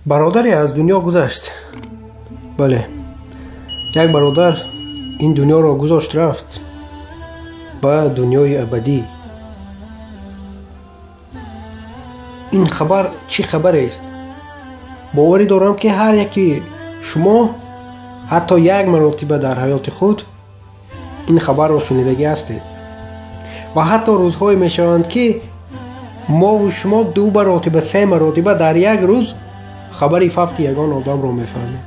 Бародаре аз дунё гузашт. Бале, як бародар ин дунёро гузошт, рафт ба дунёи абадӣ. Ин хабар чӣ хабарест? Боварӣ дорам, ки ҳар яки шумо ҳатто як маротиба дар ҳаёти худ ин хабарро шунидагӣ ҳастед ва ҳатто рӯзҳое мешаванд, ки мову шумо ду маротиба, се маротиба дар як рӯз хабари фавти ягон одамро мефаҳмед.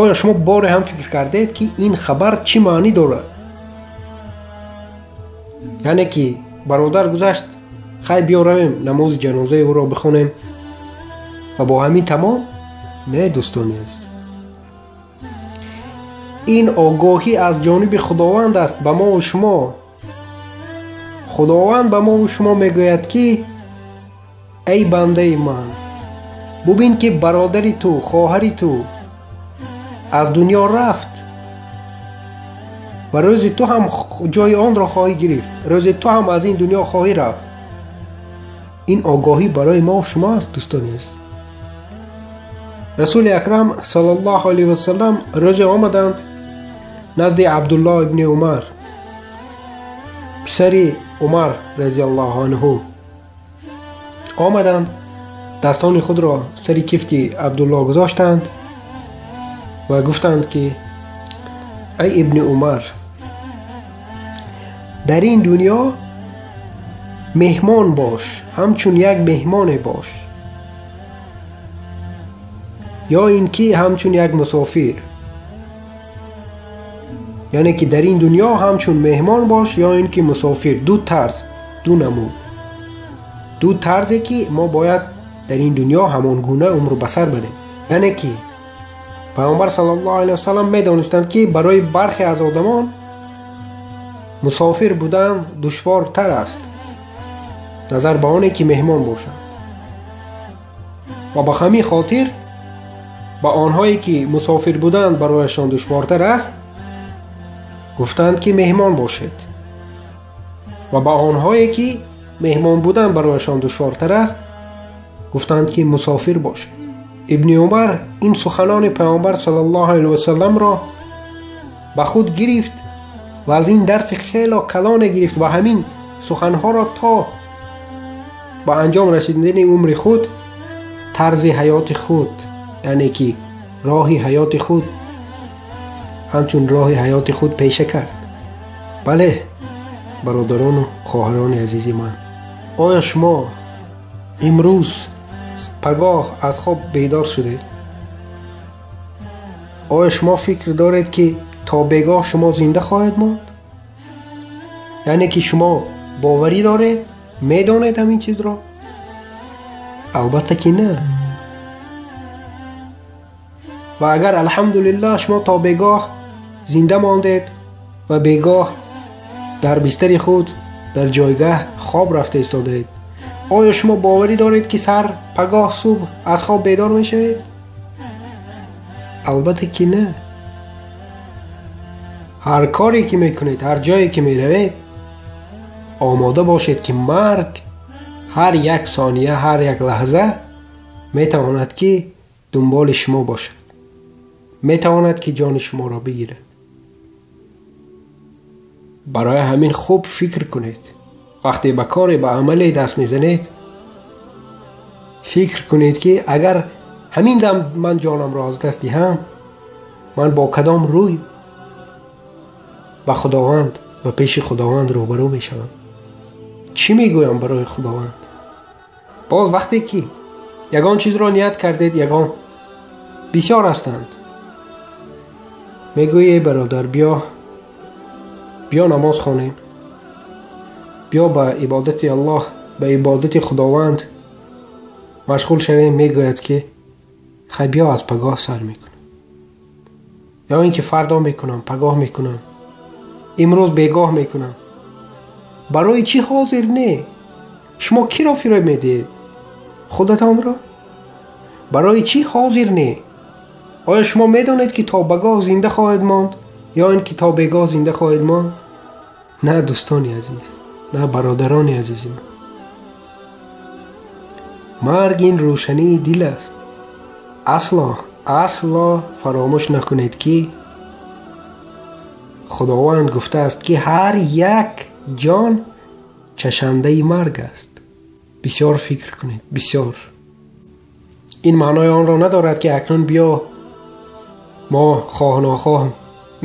Оё шумо боре ҳам фикр кардед, ки ин хабар чӣ маънӣ дорад? Яъне ки бародар гузашт, хай биё равем намози ҷанозаи ӯро бихонем ва бо ҳамин тамом? Не, дӯстони азиз, ин огоҳӣ аз ҷониби Худованд аст ба мову шумо. Худованд ба мову шумо мегӯяд, ки эй бандаи ман, бубин, ки бародари ту, хоҳари ту аз дунё рафт ва рӯзи ту ҳам ҷои онро хоҳӣ гирифт, рӯзи ту ҳам аз ин дунё хоҳӣ рафт. Ин огоҳӣ барои мо шумо аст, дӯстони азиз. Расули акрам саллаллоҳу алайҳи васаллам рӯзе омаданд назди Абдуллоҳ ибни Умар, писари Умар разиаллоҳу анҳу. Омаданд, дастони худро сари кифти Абдуллоҳ гузоштанд ва гуфтанд, ки ай ибни Умар, дар ин дунё меҳмон бош, ҳамчун як меҳмоне бош, ё ин ки ҳамчун як мусофир. Яъне ки дар ин дунё ҳамчун меҳмон бош ё ин ки мусофир. Ду тарз, ду намуд, ду тарзе, ки мо бояд дар ин дунё ҳамон гуна умр ба сар барем. Яъне ки Пайғамбар саллаллоҳу алайҳи васаллам медонистанд, ки барои бархе аз одамон мусофир будан душвортар аст назар ба оне ки меҳмон бошанд, ва ба ҳамин хотир ба онҳое ки мусофир буданд барояшон душвортар аст, гуфтанд, ки меҳмон бошед, ва ба онҳое ки меҳмон будан барояшон душвортар аст, гуфтанд, ки мусофир бошед. Ибни Умар ин суханони Пайғамбар саллаллоҳу алайҳи васалламро ба худ гирифт ва аз ин дарси хело калоне гирифт ва ҳамин суханҳоро то ба анҷом расидани умри худ тарзи ҳаёти худ, яъне ки роҳи ҳаёти худ, ҳамчун роҳи ҳаёти худ пеша кард. Бале, бародарону хоҳарони азизи ман, оё шумо имрӯз пагоҳ аз хоб бедор шудед? Оё шумо фикр доред, ки то бегоҳ шумо зинда хоҳед монд? Яъне ки шумо боварӣ доред, медонед ҳамин чизро? Албатта ки на. Ва агар алҳамдулиллаҳ шумо то бегоҳ зинда мондед ва бегоҳ дар бистари худ дар ҷойгаҳ хоб рафта истодаед, оё шумо боварӣ доред, ки сар пагоҳ субҳ аз хоб бедор мешавед? Албатта ки на. Ҳар коре ки мекунед, ҳар ҷое ки меравед, омода бошед, ки марг ҳар як сония, ҳар як лаҳза метавонад, ки дунболи шумо бошад, метавонад, ки ҷони шуморо бигирад. Барои ҳамин хуб фикр кунед. Вақте ба коре, ба амале даст мезанед, фикр кунед, ки агар ҳамин дам ман ҷонамро аз даст диҳам, ман бо кадом рӯй ба Худованд, ба пеши Худованд рӯбарӯ мешавам? Чӣ мегӯям барои Худованд? Боз вақте ки ягон чизро ният кардед, ягон бисёр ҳастанд, мегӯӣ: эй бародар, биё, биё намоз хонем, биё ба ибодати Аллоҳ, ба ибодати Худованд машғул шавем. Мегӯяд, ки хай, биё, аз пагоҳ сар мекунам, ё ин ки фардо мекунам, пагоҳ мекунам, имрӯз бегоҳ мекунам. Барои чӣ ҳозир не? Шумо киро фиреб медиҳед? Худатонро? Барои чӣ ҳозир не? Оё шумо медонед, ки то багоҳ зинда хоҳед монд ё ин ки то бегоҳ зинда хоҳед монд? На, дӯстони азиз, на, бародарони азизи ман. Марг ин рӯшании дил аст. Асло, асло фаромӯш накунед, ки Худованд гуфтааст, ки ҳар як ҷон чашандаи марг аст. Бисёр фикр кунед, бисёр. Ин маънои онро надорад, ки акнун биё мо хоҳ нохоҳ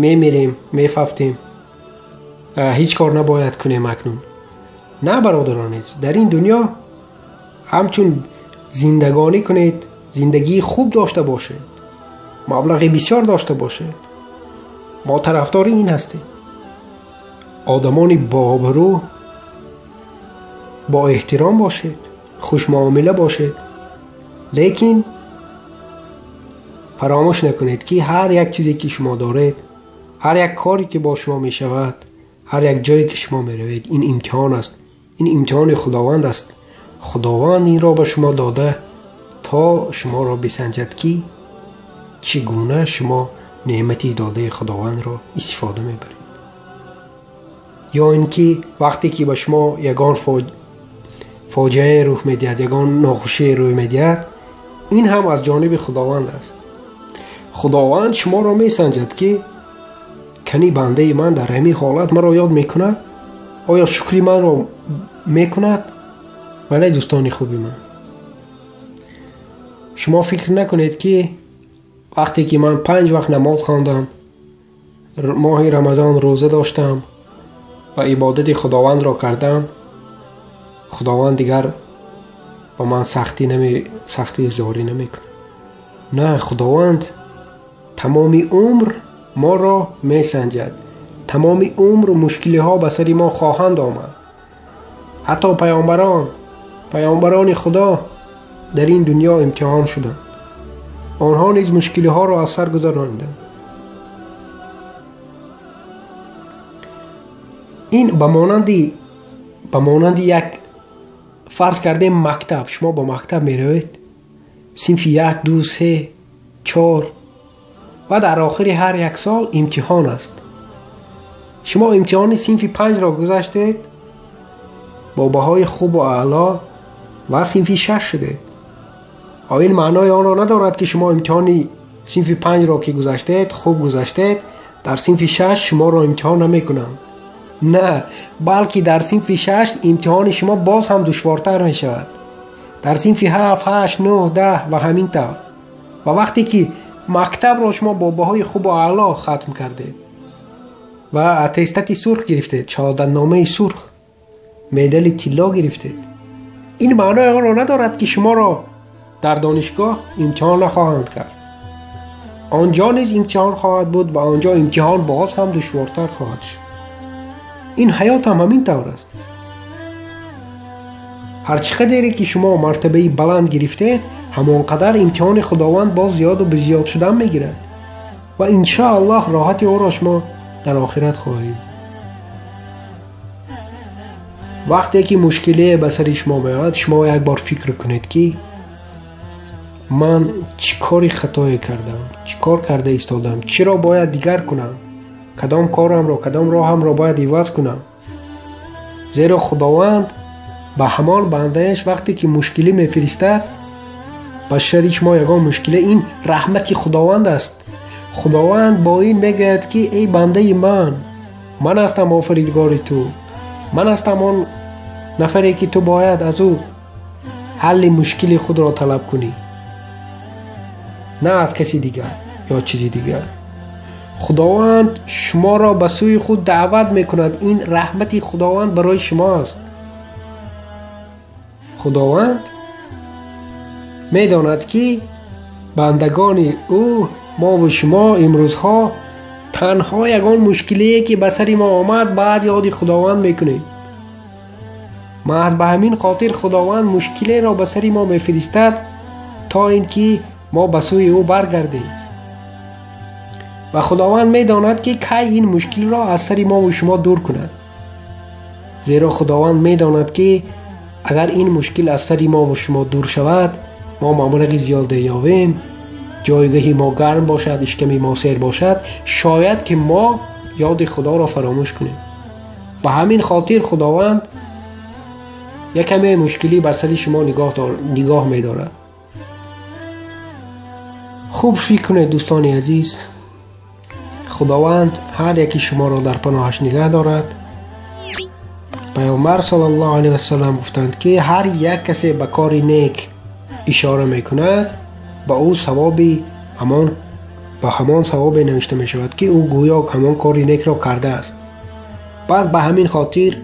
мемирем, мефафтем, ҳеҷ кор набояд кунем акнун. На, бародарон, дар ин дунё ҳамчун зиндагонӣ кунед, зиндагии хуб дошта бошед, маблағи бисёр дошта бошед. Мо тарафдори ин ҳастем. Одамони бообрӯ, бо эҳтиром бошед, хушмуомила бошед, лекин фаромӯш накунед, ки ҳар як чизе ки шумо доред, ҳар як коре ки бо шумо мешавад, ҳар як ҷое ки шумо меравед, ин имтиҳон аст. Ин имтиҳони Худованд аст. Худованд инро ба шумо дода то шуморо бисанҷад, ки чӣ гуна шумо неъмати додаи Худовандро истифода мебаред. Ё ин ки вақте ки ба шумо ягон фоҷиае рӯй медиҳад, ягон нохушие рӯй медиҳад, ин ҳам аз ҷониби Худованд аст. Худованд шуморо месанҷад, ки кани бандаи ман дар ҳамин ҳолат маро ёд мекунад? Оё шукри манро мекунад? Бале, дӯстони хуби ман, шумо фикр накунед, ки вақте ки ман 5 вақт намоз хондам, моҳи Рамазон рӯза доштам ва ибодати Худовандро кардам, Худованд дигар ба ман сахтӣ зорӣ намекунад. На, Худованд тамоми умр моро месанҷад. Тамоми умр мушкилиҳо ба сари мо хоҳанд омад. Ҳатто паёмбарони Худо дар ин дунё имтиҳон шуданд. Онҳо низ мушкилиҳоро аз сар гузарониданд. Ин ба монанди як фарз кардем мактаб. Шумо ба мактаб меравед, синфи 1, 2, 3, 4 ва дар охири ҳар як сол имтиҳон аст. Шумо имтиҳони синфи 5-ро гузаштед бо баҳои хубу аъло ва синфи 6 шудед. Оё ин маънои онро надорад, ки шумо имтиҳони синфи 5-ро ки гузаштед, хуб гузаштед, дар синфи 6 шуморо имтиҳон намекунанд? На, балки дар синфи 6 имтиҳони шумо боз ҳам душвортар мешавад. Дар синфи 7, 8, 9, 10 ва ҳамин тавр. Ва вақте ки мактабро шумо бо баҳои хубу аъло хатм кардед ва аттестати сурх гирифтед, шаҳодатномаи сурх, медали тилло гирифтед, ин маънои онро надорад, ки шуморо дар донишгоҳ имтиҳон нахоҳанд кард. Он ҷо низ имтиҳон хоҳад буд ва он ҷо имтиҳон боз ҳам душвортар хоҳад шуд. Ин ҳаёт ҳам ҳамин тавр аст. Ҳар чӣ қадре ки шумо мартабаи баланд гирифтед, ҳамон қадар имтиҳони Худованд боз зиёду бизиёд шудан мегирад ва иншоаллоҳ роҳати ӯро шумо дар охират хоҳед. Вақте ки мушкилие ба сари шумо меояд, шумо як бор фикр кунед, ки ман чӣ кори хатое кардам, чӣ кор карда истодам, чиро бояд дигар кунам, кадом корамро, кадом роҳамро бояд иваз кунам. Зеро Худованд ба ҳамон бандааш вақте ки мушкилӣ мефиристад, ба сари шумо ягон мушкиле, ин раҳмати Худованд аст. Худованд бо ин мегӯяд, ки эй бандаи ман, ман ҳастам офаридгори ту, ман ҳастам он нафаре, ки ту бояд аз ӯ ҳалли мушкили худро талаб кунӣ, на аз каси дигар ё чизи дигар. Худованд шуморо ба сӯи худ даъват мекунад. Ин раҳмати Худованд барои шумо аст. Худованд медонад, ки бандагони ӯ, мову шумо, имрӯзҳо танҳо ягон мушкилие ки ба сари мо омад, баъд ёди Худованд мекунем. Маҳз ба ҳамин хотир Худованд мушкилеро ба сари мо мефиристад, то ин ки мо ба сӯи ӯ баргардем. Ва Худованд медонад, ки кай ин мушкилро аз сари мову шумо дур кунад. Зеро Худованд медонад, ки агар ин мушкил аз сари мову шумо дур шавад, мо маблағи зиёде ёвем, ҷойгоҳи мо гарм бошад, ишками мо сер бошад, шояд ки мо ёди Худоро фаромӯш кунем. Ба ҳамин хотир Худованд یک کمی مشکلی بر سر شما نگاه می‌دارد. خوب فکر کنید دوستان عزیز، خداوند هر یکی شما را در پناهش نگه دارد. پیامبر صلی الله علیه و سلم گفتند که هر یک کسی به کار نیک اشاره میکند به او ثوابی همان به همان ثواب نوشته می شود که او گویا همان کار نیک را کرده است. پس به همین خاطر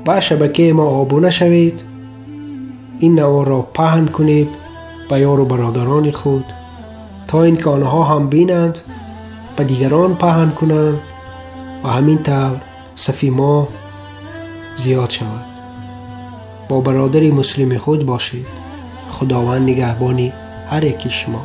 به شبکه ما آبونه شوید، این نوار را پهن کنید به یار و برادران خود تا اینکه آنها هم بینند، به دیگران پهن کنند و همین طور صفی ما زیاد شود. با برادر مسلم خود باشید. خداوند نگهبانی هر یکی شما.